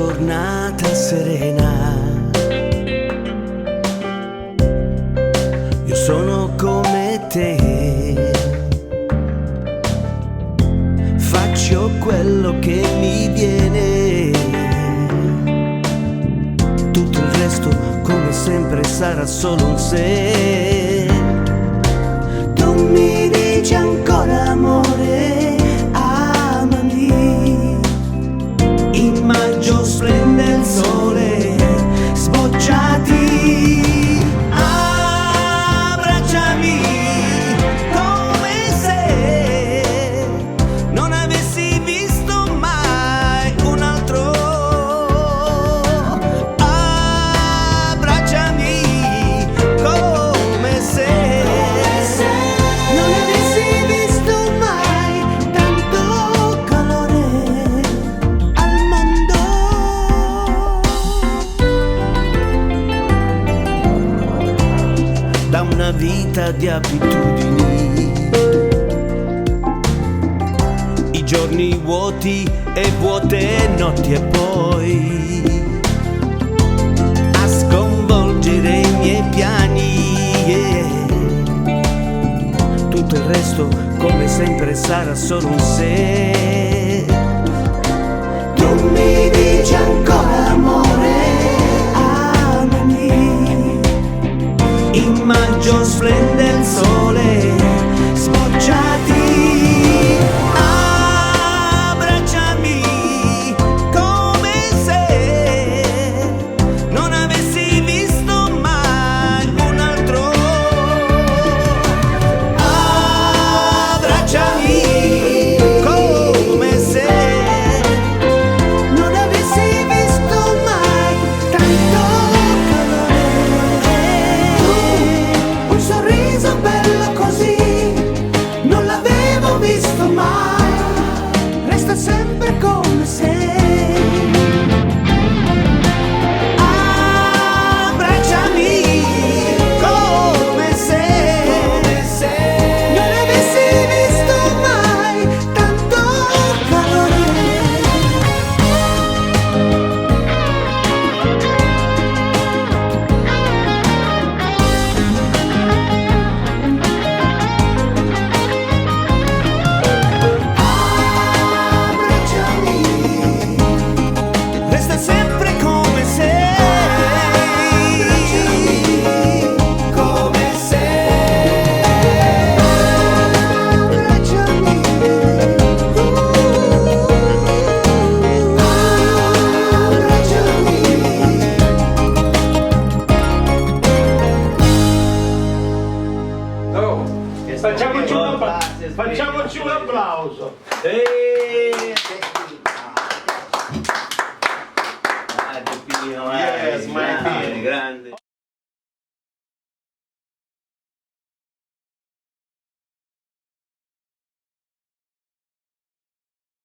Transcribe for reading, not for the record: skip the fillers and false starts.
Giornata serena. Io sono come te. Faccio quello che mi viene. Tutto il resto, come sempre, sarà solo un se. Tu mi dici ancora amore, amami. In maggio splende il sole, sbocciati, abbracciami come se non avessi visto mai un altro. Abbracciami come se non avessi visto mai tanto calore al mondo. Da una vita di abitudini, i giorni vuoti e vuote notti e poi a sconvolgere i miei piani. Yeah. Tutto il resto, come sempre, sarà solo un se. Tu mi dici ancora amore, amami. In maggio splende il sole, sbocciati, abbracciami come se non avessi visto mai un altro. Abbracciami come se non avessi visto mai tanto calore. Tu, un sorriso bello così, non l'avevo visto mai, resta sempre come sei. Abbracciami come se non avessi visto mai tanto calore. Abbracciami, resta sempre come sei. Abbracciami, come sei. Abbracciami, abbracciami. Oh, facciamoci un applauso. Ah, Geppino, Yes, my grande, Pino. grande.